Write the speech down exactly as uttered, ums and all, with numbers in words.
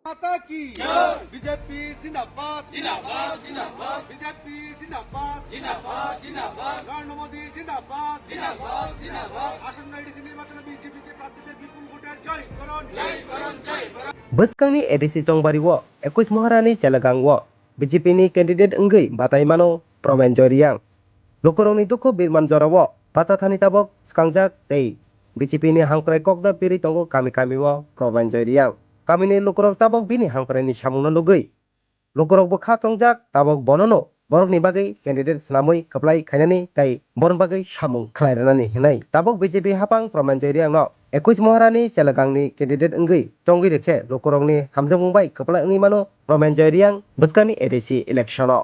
মাতা কি? বিজেপি জিন্দাবাদ। বিজেপি জিন্দাবাদ। জিন্দাবাদ, জিন্দাবাদ। নরেন্দ্র মোদী জিন্দাবাদ। আসন্ন এডিসি নির্বাচনে বিজেপিকে প্রার্থীদের বিপুল ভোটে জয় করুন। Bwskangni A D C Chongbari o ekush Moharani Chelagang o B J P ni candidate wngwi batai mano Promenjoy Reang. Lukurokni dukhu birman jorao bacha thani tabok swkangjak tei B J P ni hamkrai kokno piri tongo kami kami o Promenjoy Reang. Kamini lukurok tabok bini hamkraini samungno nugwi lukurok bwkha tongjak, tabok bonono borokni bagwi candidate swnamwi kwplai khainani tei borokni bagwi samung khlai rwnani hinwi tabok B J P haphang Promenjoy Reangno ekush Moharani Chelagangni candidate wngwi chongwi rikhe lukurokni hamjakmung bai kwplai wngwi mano Promenjoy Reang bwskangni A D C election o.